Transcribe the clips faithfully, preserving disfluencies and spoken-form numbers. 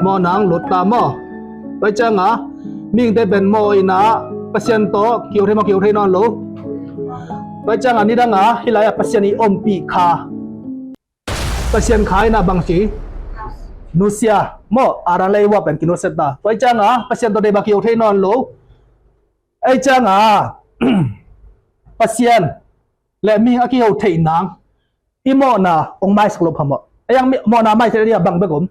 Mawhna hong lut ta maw? Tua ciangah mihingte pen mawh in ah Pasian tawh kiho thei maw, kiho thei nawn lo? Tua ciangah nidangah hih lai-ah Pasian i ompih kha, Pasian kha in ah bangci nusia maw? Adam le Eva pen kinusia ta. Tua ciangah Pasian tawh dei bang kiho thei nawn lo. Ei ciangah Pasian le mihing a kiho theih nang i mawhna hong maisak loh phamawh. Ei ang mawhna mai theih dingah bang bek om?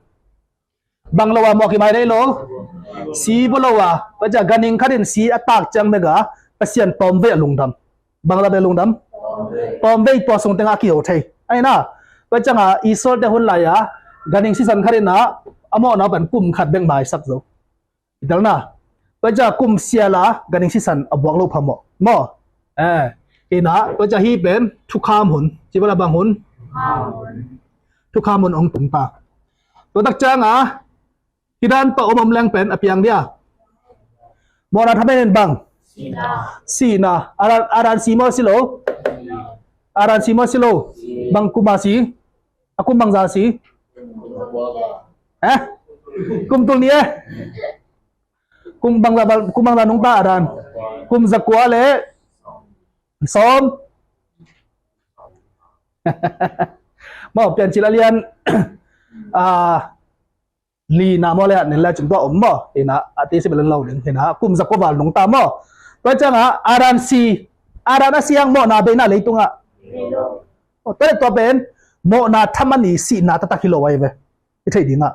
Bang lo a mawh kimai thei lo? Si bua lo a. Tua ciah ganhing khat in si a tak ciang bek a Pasian tawmvei a lungdam. Bang lo a bek lungdam? Tawmvei, tua sung tengah a kiho thei. Ahi na, tua ciangah Israel te hun lai-a ganhing sisan khat in ah a mawhna uh pen kum khat bek maisak zo. I telna, tua ciah kum sial a ganhing sisan a buak loh phamawh maw? Eh, ina, tua ciah hih pen thukham hun, ci bala bang hun? Thukham hun hong tung ta. Tua tak ciangah hih dan tawh om om leng pen a piang dia. Mawhna thaman in bang? Sihna. Adam, Adam si maw si lo? Adam si maw si lo? Bang kum a si? A kum bangza si? Eh? Kum tul ni eh? Kum bangza, kum bangza nungta Adam? Kum zakua le sawm. Maw, Piancil a lian ah, lina maw le ah, nen le cin tua om maw? Ina, a ti si belen lo ding. Ina, kum zakua val nungta maw? Tua ciangah Adam si, Adam a siang mawhna beina leitungah. Tua le tua pen mawhna thaman i sihna taktak hi lo ahi ve. I theih dingah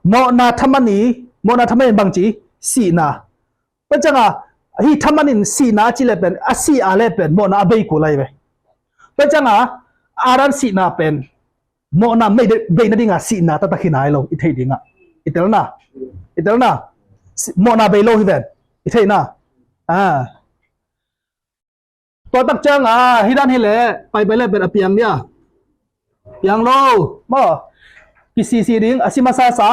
mawhna thaman i, mawhna thaman in bangci? Sihna. Tua ciangah hih thaman in sihna a ci le pen, a si a le pen mawhna a bei kul ahi ve. Tua ciangah Adam sihna pen mawhna mei bei nadingah sihna taktak hi nai lo, i theih dingah. I telna, i telna, mawhna bei lo hi ven, i theihna. Ah. Tua tak ciangah hih dan hileh paipai le pen a piang dia. Piang lo maw? Kisisi ding, a si masasa,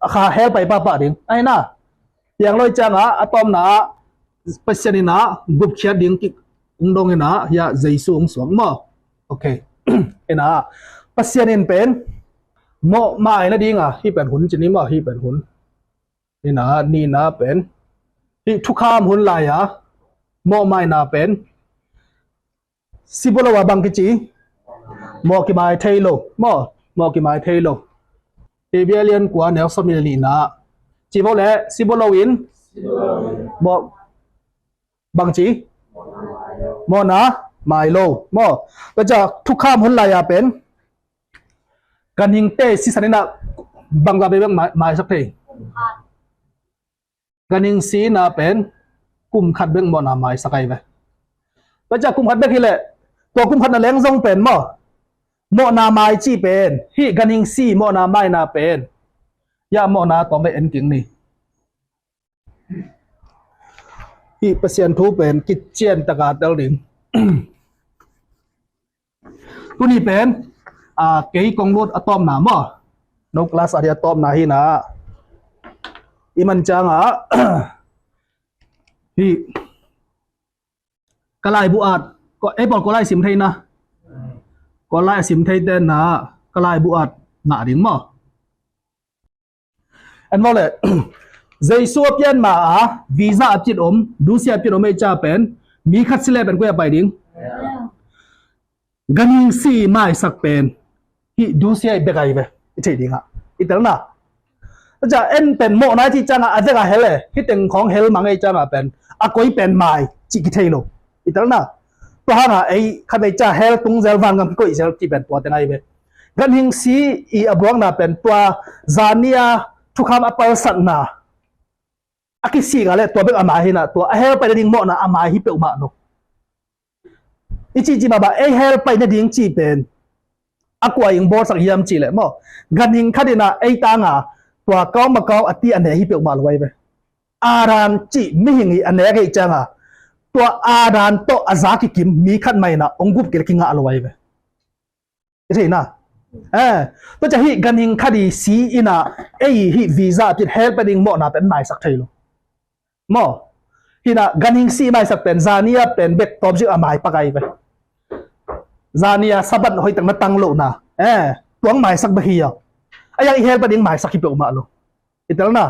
a kha hell pai pahpah ding. Ahi na, piang lo i ciangah a tawpna ah Pasian in ah gupkhiat ding kik hong dong in ah, hiah Jesu hong suak maw? Ok. Ina, Pasian in pen mawh mai nadinga hih pen hun ci ni maw? Hih pen hun. Ina, nihna pen hih thukham hun lai-a mawh maina pen si bua lo a bang kici? Mawh kimai thei lo maw? Mawh kimai thei lo. Hebru a lian kua neu sawmnih le nihna ci vo le, si bua lo in mawh bangci? Mawhna mai lo maw? Tua ciah thukham hun lai-a pen ganhingte sisan in ah bangza bei bek mai, maisak thei? Ganhing si in ah pen kum khat bek mawhna maisak ahi ve. Tua ciah kum khat bek hileh tua kum khat na leng zong pen maw? Mawhna mai cih pen hih ganhing si mawhna maina pen, hiah mawhna tawm bek en kik ni. Hih Pasian thu pen kician taka tel ding. Tuni pen, ah, kei kong lut a tawpna maw? No class a dih a tawpna hi na. I man ciangah hih ka laibu at, ko, ei pawl ko lai sim thei na. Ko lai a sim thei te na, ka laibu at ngah ding maw? En maw le, Jesu a pian ma a visa a pian om, dusia a pian om ei ca pen mi khat si le pen koi a pai ding? Ganhing si maisak pen hih dusia i bek ahi ve, i theih dingah. I telna, tua ciah en pen mawhna i cih ciangah a vek a hel e, hih teng khawng hel mang ei ciangah pen a koi pen mai cih kithei lo. I telna, tua hangah ei khat vei ciah hel tung zel, vangam kikoih zel cih pen tua teng ahi ve. Ganhing si i a buakna pen tua zani a thukham a palsatna a kisik a le tua bek a mai hi na, tua a hel pai nading mawhna a mai hi peuhmah lo. I cihcih mahmah, ei hel pai nading cih pen a kua in bawlsak hiam cih leh maw, ganhing khat in ah ei tanga tua kau Makau a ti a ne hi peuhmah lo ahi ve. Adam cih mihing hi a nek ei cianga tua Adam tawh a za kikim mi khat mah in ah hong gup kei le kingah lo ahi ve. I theihna, eh, tua ciah hih ganhing khat i si in ah ei hih visa a pit hel pai ding mawhna pen maisak thei lo. Maw, hih na ganhing si maisak pen zani a pen bek tawm zik a mai pak ahi ve. Zani a Sabbath hoihtak na tang lohna, eh, tuang maisak bek hi a, a yang i hel pai ding maisak hi peuhmah lo. I telna,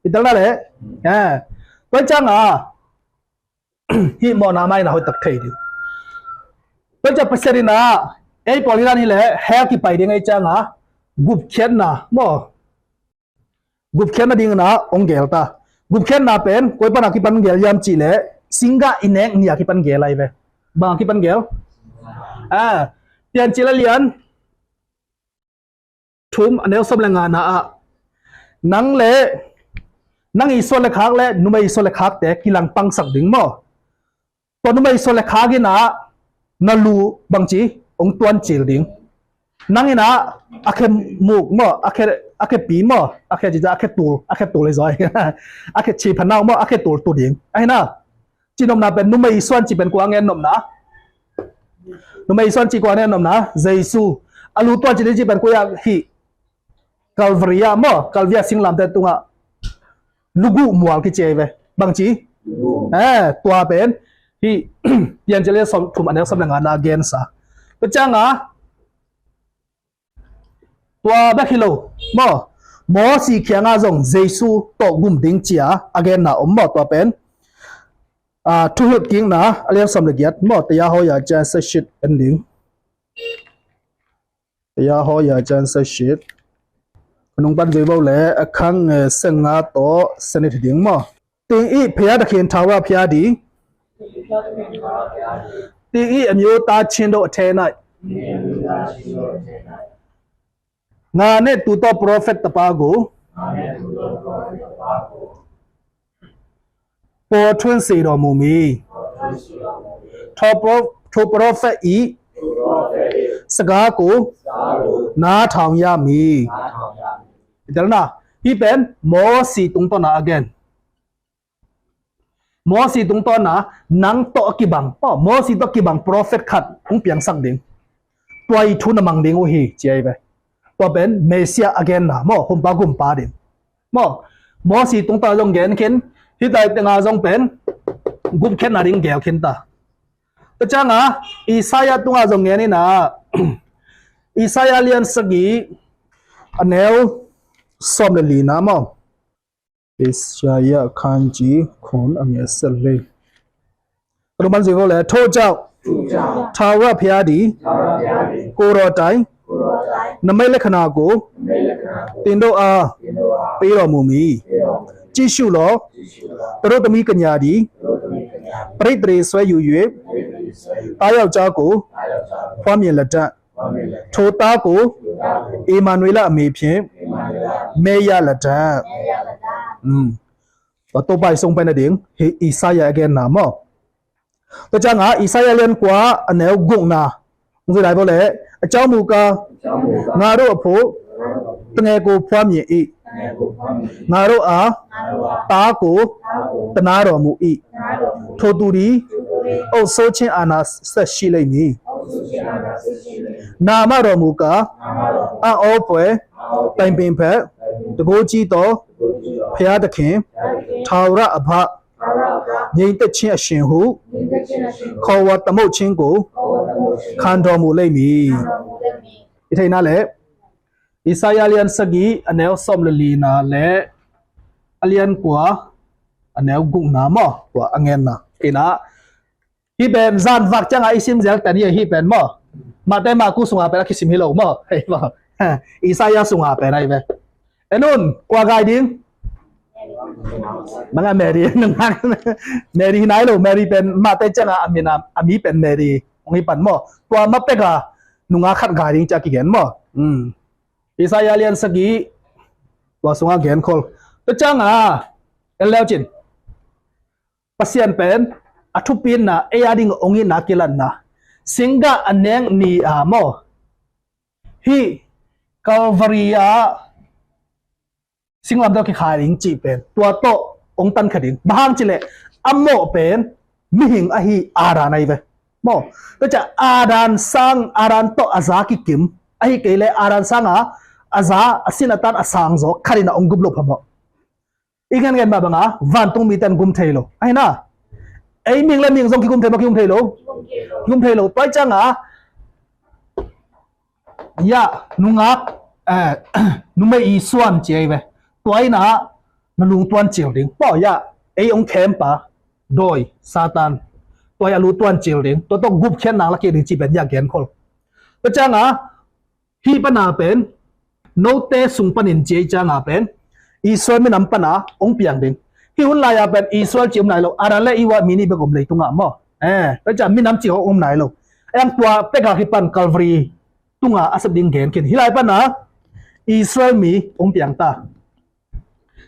i telna le. Eh, tua ciang a hih mawhna mai na hoih tak thei ding. Tua ciang Pasian in a ei pawl hi dan hi le hell kipai ding ei ciang a gupkhiatna maw, gupkhiatna ding in a hong gel ta. Gupkhiatna pen koi pan a kipan gel hiam cih leh singgah i nek ni a kipan gel ahi ve. Bang a kipan gel? Ah, Piancil a lian thum a neu sawm le nga na ah nang le nang i suan le khak le numei i suan le khakte kilang pangsak ding maw. Tua numei suan le khak in a na lu bangci hong tuancil ding. Nang in a a khe muk maw, a khe, a khe pi maw, a khe cica, a khe tul, a khe tul hi zaw. A khe ci phanau maw, a khe tul tu ding. Ahi na. Ci nopna pen numei suan ci pen kua ngen nopna? Numei suan ci kua ngen nopna? Jesu. A lu tuancil ding ci pen kua hih Calvary ah maw, Calvary a singlamteh tungah luguh mual kici ahi ve. Bangci? Eh, tua pen hih Piancil a lian thum a neu sawm le nga na a gensa. Tua ciang a tua bek hi lo maw, Mosi kiangah zong Jesu tawh gum ding ci a a genna om maw. Tua pen ah, Thuhilhkikna a lian sawm le giat maw, taya hawya cian sashit en ding. Taya hawya cian sashit. Ka nung pan zui bo le a khang, eh, seng nga tawh senit hi ding maw. Ting i phaya takhin thaura phaya di. Ting i amyu ta chin do a tenai. Nga ne tu to prophet tapa gu. Pawl thun si dawh mu mi. Tho pro-, tho prophet i. Saga ku. Na thawng ya mi. Itelna. Hi pen Mosi tungtawna again. Mosi tungtawna nang tawh a kibang, oh, Mosi tawh a kibang prophet khat hong piangsak ding. Tua i thu na mang ding uh hi, ci ahi ve. Tua pen Messiah a genna maw, humpa gumpa ding maw. Mosi tungtawna zong gen khin, hih tai tenga zong pen gupkhiatna ding gel khin ta. Tua cianga Isaiah tunga zong gen ina, Isaiah lian sagih a neu sawm le lina maw. Isaiah khanci khun a ngiat sel le. Ka duman zing ko le, tho jau. Thaura phia di. Ko ro tai. Na mai le khana ko. Tindo a. Pi ro mu mi. Cishu lo. Taro tami kanya di. Pari tari swe yu yue. Ta yau ca ko. Phwa myen la ta. Tho ta ko Emmanuel a mi phi, me ya la ta. Tua Topa i sung pen a ding hi Isaiah a genna maw. Tua cianga Isaiah lian kua a neu gukna. Zui lai bo le, a cau mu ka, nga ro a phu, tnge ko phwa myen i. Nga ro a, ta ko, tana ro mu i. Tho tu di, o so chin ana sa shi lei mi. Na ma ro mu ka, a o pwe, tain pin phe, tgo ci to, phia ta khin, thaura a pha, yin ta chin a shin hu, kho wa ta mo chin ko, khan ro mu lei mi. I thei na le, Isaiah lian sagih a neu sawm le lina le a lian kua a neu gukna maw, tua a ngenna. Kina, hih pen zan vak cianga i sim zel ten hi hih pen maw. Mate maku sunga pen a kisim hi lo maw. Hei maw. Isaiah sunga pen ahi ve. Enun, kua gai ding? Manga Mary, nungak. Mary hi nai lo, Mary pen Mate cianga a min a, a mi pen Mary. Ong hi pan maw. Tua ma peka nungak khat gai ding cia kigen maw. Isaiah lian sagih tua sunga genkhol. Tua cianga en leu cin Pasian pen a thupitna ei a ding ong itna kilatna singgah a nek ni a maw. Hih Calvary ah singlamteh kikhai ding cih pen tua tawh ong tan kha ding. Bang hang cileh a mawh pen mihing ahi Adam ahi ve. Maw, tua ciah Adam sang, Adam tawh a za kikim ahi kei le Adam sanga a za a sin a tan a sang zaw khatin a ong gup lo phamawh. I ngen ngen mah banga vantung mite an gum thei lo ahi na. Ei mihing le mihing zong kigum thei maw, kigum thei lo? Kigum thei lo. Tua i cianga ya nungak, eh, numei i suan ci ahi ve. tua in ah na lungtuan cil ding. Pawh ya, ei ong khempa dawi Satan, tua ya lungtuan cil ding, tua tawh gupkhiatna la kik ding cih pen ya genkhol. Tua ciangah hih pana pen note sung panin ci ei cianga pen Israel minam pana ong piang ding. Hih hun lai-a pen Israel ci om nai lo, Adam le Eva mi nih bek om leitungah maw. Eh, tua ciang minam ci hong om nai lo. Eng tua peka kipan Calvary tunga a sep ding gen khin. Hih lai pana Israel mi ong piang ta.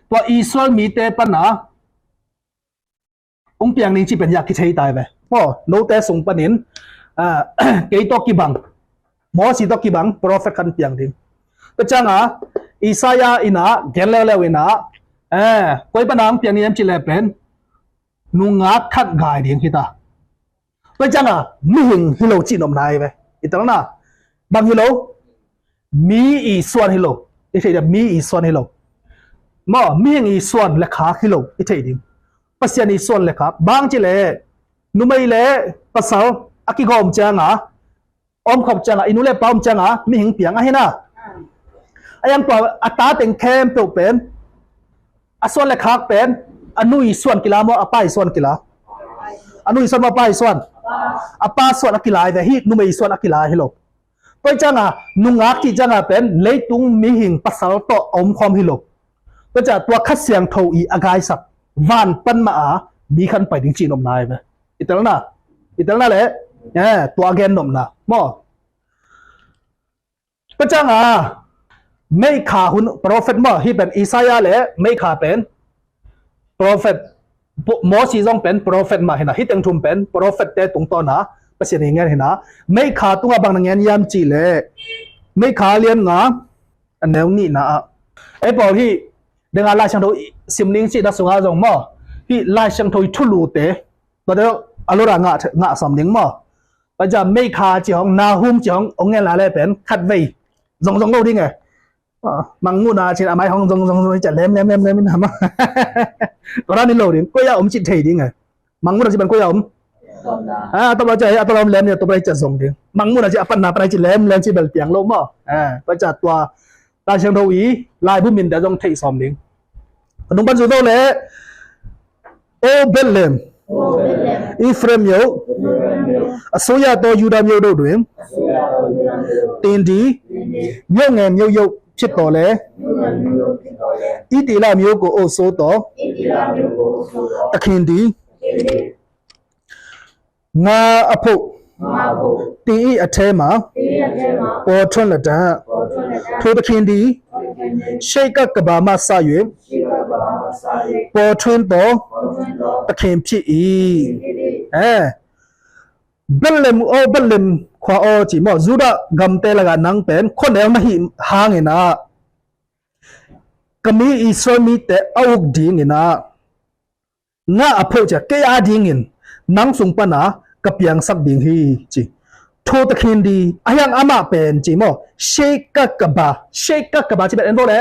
Tua Israel mite pana ong piang ding cih pen ya kithei tai ve. Maw, note sung panin, ah, kei tawh kibang, Mosi tawh kibang prophet khat piang ding. Tua cianga Isaiah in ah gen leuleu in ah, eh, koi pana ong piang ding hiam cih leh pen nungak khat gai ding hi ta. Tua cianga mihing hi lo cih nopna hi ve. I telna, bang hi lo? Mi i suan hi lo. I thei dia, mi i suan hi lo. Maw, mihing i suan le khak hi lo i thei ding. Pasian i suan le khak. Bang cih leh numei le pasal a kigawm cianga, om khop cianga, i nu le pa om cianga mihing piang ahi na. A yang tua a ta teng khempeuh pen, a suan le khak pen, a nu i suan kila maw, a pa i suan kila? A nu i suan maw, a pa i suan? A pa suan a kila hi ve, hih numei i suan a kila hi lo. Tua cianga nungak cih cianga pen leitung mihing pasal tawh a omkhawm hi lo. Tua cianga tua Kha Siangtho i a gaisak van pan mah a mi khan pai ding cih nopna hi ve. I telna, i telna le, eh, tua a gen nopna maw. Tua cianga Meikha hun prophet maw, hih pen Isaiah le Meikha pen prophet, Mosi zong pen prophet mah hi na, hih teng thum pen prophet te tungtawna Pasian i ngen hi na. Meikha tunga bang na ngen hiam cih leh Meikha lian nga, a neu nihna ah, ei pawl hih denga Lai Siangtho sim ning cih na sunga zong maw, hih Lai Siangtho i thulute, tua deuh a lura ngah, ngah sawm ding maw. Tua ciang Meikha ci hong, Nahum ci hong ong ngen lai le pen khat vei zongzong lo ding e. Mangmuhna cin a mai hong zongzong zong ciang lem lem lem lem in hama. Tua dan in lo ding, koi a om cih thei ding e. Mangmuhna cih pen koi a om. A tawp a ciang, a tawp a om lem ni, a tawp a ciang zong ding. Mangmuhna cih a panna pan a cih lem lem cih bel piang lo maw. Tua ciang tua Lai Siangtho i laibu minte zong theih sawm ding. A nung pan zu zo le, O Bethlehem, Ephraim yo, a suya to Judah myo do ding, tin di, myo ngen myo yo chit to le, iti la myo ko o so to, takhin di, nga a pho, ti i a thema, po thon la da, tho takhin di, shei ka kaba ma sa yue, po thon to, takhin phi i. Eh, Bethlehem o, Bethlehem khua o ci maw, Judah gamte laga nang pen khonel na hi hangin ah, ka mi Israel mite a uk dingin ah, nga a pho cia kei a dingin nang sung pana ka piangsak ding hi ci. Tho takhin di, a hiang amah pen ci maw, shei ka kaba, shei ka kaba ci pen en bo le,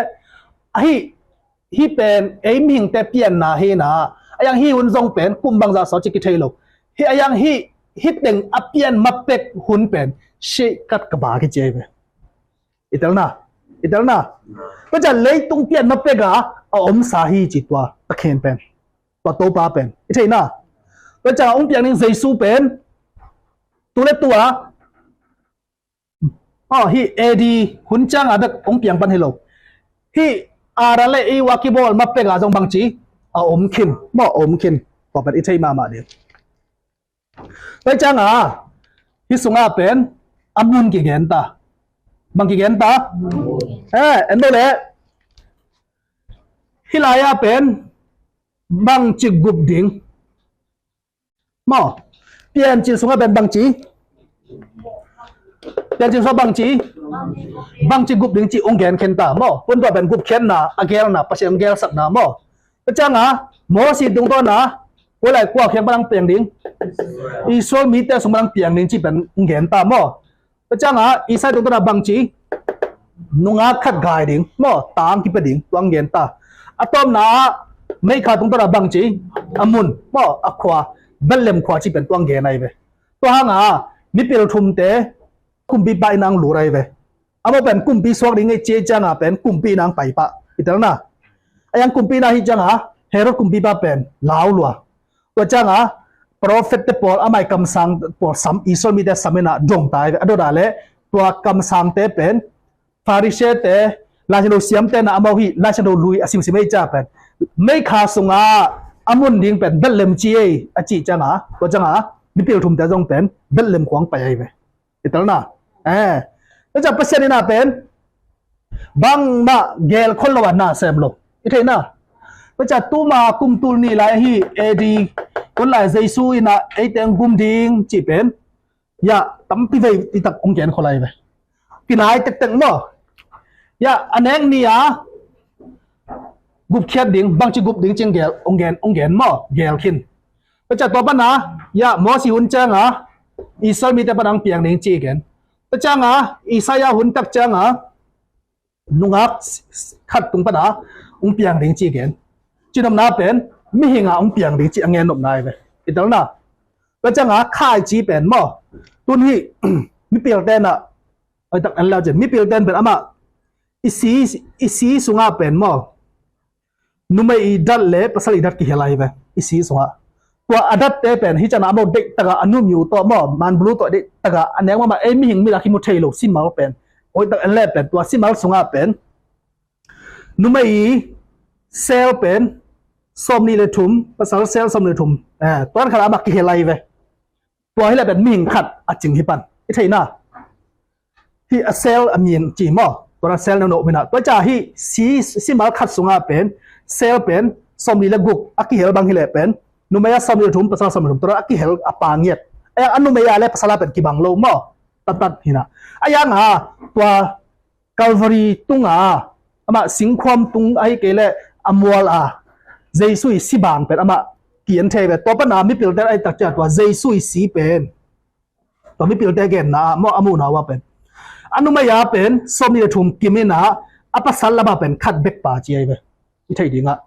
ahi, hi pen ei mihingte pianna hi na, a hiang hi hun zong pen kum bangzah sawt ci kithei lo. Hi a hiang hi, hi teng a pian ma pek hun pen shei ka kaba kici ahi ve. I telna, i telna. Tua ciang leitung pian ma pek a, a omsa hi ci tua takhin pen, tua Topa pen i theihna. Tua ciang a ung piang ding Jesu pen tu le tu a, aw, hi A D hun cianga bek ung piang pan hi lo. Hi Adam le Eva kibawl ma pek a zong bangci a om khin maw, a om khin. Tua pen i thei mahmah ding. Tua cianga hi sunga pen a mun kigen ta. Bang kigen ta? Eh, en bo le, hi lai-a pen bangci gup ding maw, Piancil sunga pen bangci, Piancil sunga bangci, bangci gup ding ci ung gen khen ta maw. Pun tua pen gupkhiatna a gelna, Pasian ung gelsakna maw. Tua cianga Mosi tungtawna kua lai kua kiang pan ang piang ding, Israel mite sung pan ang piang ding ci pen ung gen ta maw. Tua cianga Isaiah tungtawna bangci, nungak khat gai ding maw, tang kipia ding, tua ang gen ta. A tawpna ah Meikha tungtawna bangci, a mun maw, a khua, Bethlehem khua ci pen tua ang gen ahi ve. Tua hanga mipil thumte kumpipa in ang lut ahi ve. Amau pen kumpi suak ding ei ci cianga pen kumpi in ang paipah. I telna, A yang kumpi na hi cianga Herod kumpipa pen lau lua. Tua cianga prophet te pawl amai kamsang pawl sam Israel mite sam ina dong tai ve. A dot a le tua kamsangte pen Pharisee te, Laisiangtho siamte na amau hi, Laisiangtho lui a simsim ei cia pen meikha sunga a mun ding pen Bethlehem ci ei a cih cianga tua cianga mipil thumte zong pen Bethlehem khuang pai ai ve. I telna. Eh. Tua ciang Pasian ina pen bangmah gel khol lo a na sem lo. I theina. Tua ciang tuma kum tul ni lai ahi A D kon lai Jesu ina eite ang gum ding cih pen ya tampi vei i tak ong gen khol ai ve. Kinai tektek maw. Ya a nek ni a gupkhiat ding bangci gup ding cing gel ong gen ong gen maw gel khin. Tua ciang tua pana ya Mosi hun cianga Israel mite pana ang piang ding ci gen. Tua cianga Isaiah hun tak cianga nungak khat tung pana ong piang ding ci gen. Cinopna pen mihinga ong piang ding ci a gen nopna ai ve. I telna. Tua cianga khai ci pen maw. Tun hi mipil tena oi tak en lau cin mipil ten pen ama i si i si sunga pen maw. Numei i dat le pasal i dat kihel ai ve i si sunga. Tua a datte pen hi cana amau deih taga a numiu tawh maw man bulu tawh deih taga a nek mama ei mihing mila kimu thei lo simal pen. Oi tak en le pen tua simal sunga pen numei i sel pen sawm ni le thum pasal sel sawm ni le thum. Eh, tuan khat ama kihel ai ve. Tua hi le pen mihing khat a cing hi pan i theina. Hi a sel a min ci maw tua a sel neu no mina tua ca hi si simal khat sunga pen sel pen sawm ni le guk a kihel bang hi le pen numei a sawm ni le thum pasal sawm ni le thum tua a kihel a pa ngiat. A yang a numei a le pasal a pen kibang lo maw. Tattat hina a yang a tua Calvary tunga ama singkhuam tung ahi kei le a mual a Jesu i si bang pen ama kian thei ve tua pana mipil ten ai tak cia tua Jesu i si pen tua mipilte genna ah maw a muhna uh a pen a numei a pen sawm ni le thum kim ina a pasal lama pen khat bek pa ci ai ve. I thei dingah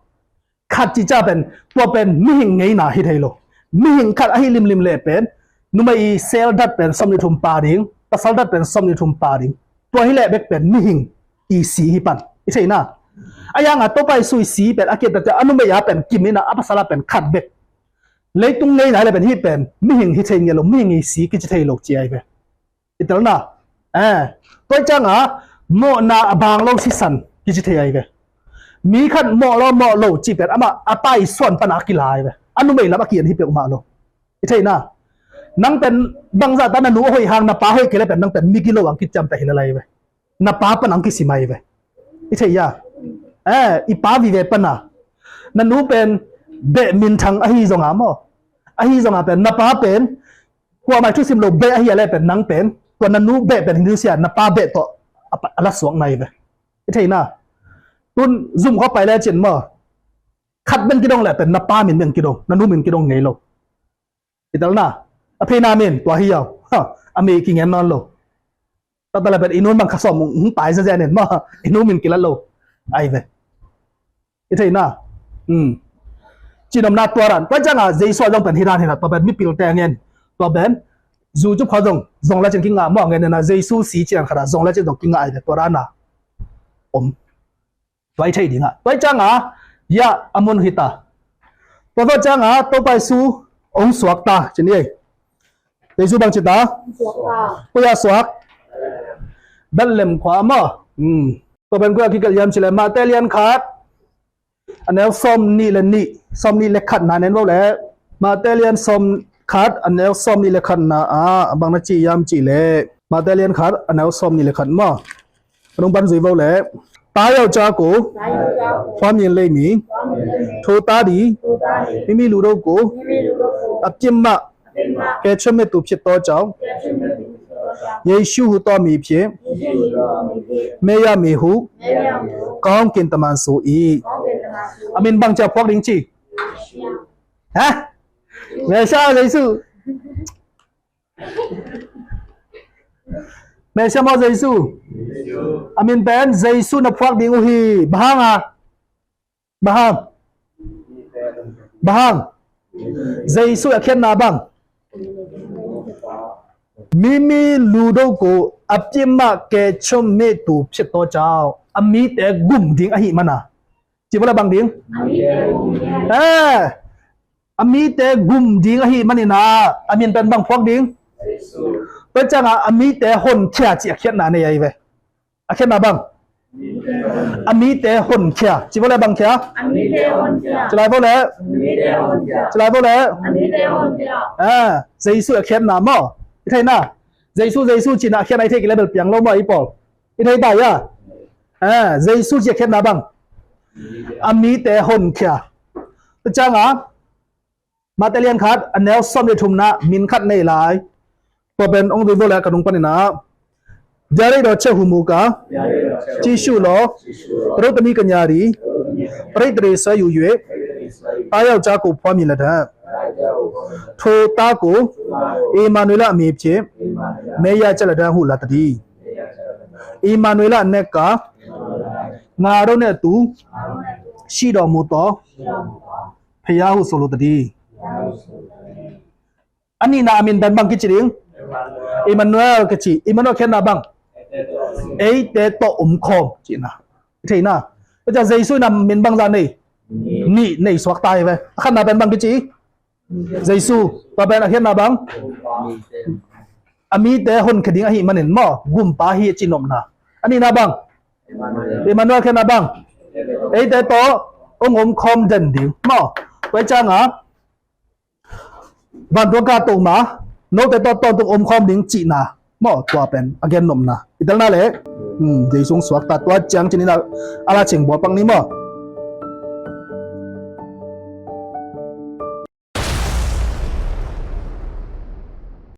khat ci ca pen tua pen mihing ngeina hi thei lo. Mihing khat ahi limlim le pen numei i sel dat pen sawm ni thum pa ding pasal dat pen sawm ni thum pa ding. Tua hi le bek pen mihing i si hi pan i theina. A yanga Topa Jesu i si pen a kiat tak cia a numei a pen kim ina a pasal a pen khat bek. Leitung ngeina le pen hi pen mihing hi thei nge lo mihing i si kici thei lo ci ai ve. I telna. Eh, tua cianga mawhna a bang lo sisan kici thei ai ve. Mi khat mawh lo mawh lo ci pen ama a pa i suan pana a kila ai ve. A numei lam a kian hi peuhmah lo. I theina. Nang pen bangzah ta na nu a hoih hang na pa hoih kei le pen nang pen mi kilo ang kiciam ta hi lalai ve. Na pa pan ang kisim ai ve. I thei ya. Eh, i pa vive pana na nu pen beh minthang ahi zonga maw. Ahi zonga pen na pa pen kuamai thusim lo beh ahi a le pen nang pen tua na nu beh pen hi nusia na pa beh tawh a la suak nai ve. I theina. Tun zum khuak pai le cin maw. Khat ben kidong le pen na pa min ben kidong na nu min kidong ngei lo. I telna. A pheina min tua hi yau. A mi kingen nawn lo. Tata le pen i nun bang kha sawm hung pai zazen in maw i nu min kilat lo. Ai ve. I theina. Cinopna tua ran tua cianga Jesu a zong pen hi dan hina tua pen mipilte a ngen tua pen zu cu pha zong zong la cin kinga maw a ngen ina Jesu si cian khata zong la cin zong kinga ai ve tua rana om. Tua i thei dinga tua cianga ya a mun hita. Tua tua cianga Topa Jesu ong suak ta cin i ei. Jesu bang cita. Kuya suak. Bethlehem khua maw. Tua pen kuya kikel yam cile Mate lian khat a neu sawm nih le nih sawm nih le khat na nen lo le Mate lian sawm khat a neu sawm nih le khat na a bang na ci yam cile Mate lian khat a neu sawm nih le khat maw. Ka nung ban zui vo le. သားယောက်ျားကို သားယောက်ျားကို ဖွားမြင်လိမ့်မည်။ ဖွားမြင်လိမ့်မည်။ ထိုသားသည် ထိုသားသည် မိမိလူတို့ကို မိမိလူတို့ကို အပြစ်မှ အပြစ်မှ ကယ်ချစ်မည့်သူဖြစ်သောကြောင့် ကယ်ချစ်မည့်သူဖြစ်သောကြောင့် ယေရှုဟူသောအမည်ဖြင့် ယေရှုဟူသောအမည်ဖြင့် မှဲရမည်ဟု မှဲရမည်ဟု ကောင်းကင်တမန်ဆို၏။ ကောင်းကင်တမန်ဆို၏ Amen bang cia phuak ding ci. Ha? Messiah Jesu. Messiah maw Jesu? A min pen Jesu na phuak ding uh hi. Bang hang a? Bang hang? Bang hang? Jesu a khiatna bang? မိမိလူတို့ကို အပြစ်မှ ကယ်ချစ်မည့်သူဖြစ်သောကြောင့် အမိတဲ gum ding ahi mana. Ci vua le bang ding? Eh, a mite gum ding ahih manin ah, a min pen bang phuak ding? Tua ciangah a mite honkhia cih a khiatna nei ahi ve. A khiatna bang? A mite honkhia. Ci vua le bang khia? A mite honkhia. Ci lai vua le? A mite honkhia. Ci lai vua le? A mite honkhia. Ah, Jesu a khiatna maw? I theihna? Jesu, Jesu cihna a khiatna i theih kei le bel piang lo maw i pawl? I thei ta ia? Ah, Jesu cih a khiatna bang? A mite honkhia. Tua ciangah Mate lian khat a neu sawm le thumna min khat nei lai. Tua pen ong dui vua le ka nung panin ah. Dia rei daw che hu mu ka. Ci shu law. Rau tani ka nya ri. Rei tari sa yu yue. Ta yau ca ko phua mi la da. Tho ta ko. Emmanuel a mi phe. Me ya cha la da hu la ta di. Emmanuel a ne ka. Nga rau ne tu. Shi daw mu to. Phaya hu solo ta di. A nihna a min dan bang kici ding? Emmanuel kici. Emmanuel khiatna bang? Eite tawh om khawm cihna. Theihna. Tua ciang Jesu in a min bang zah nei? Nih nei suak ta hi ve. A khatna dan bang kici? Jesu. Tua pen a khiatna bang? A mite honkhia ding ahih manin maw, gumpa hi a cihnopna. A nihna bang? Emmanuel khiatna bang? Eite tawh ong om khawm den ding maw? Tua ciangah vantung ka to ma, note tawh tawntung om khawm ding cihna maw, tua pen a gennopna. I telna le, hmm, Jesu suakta tua ciang cinin a la cing bual pak ni maw?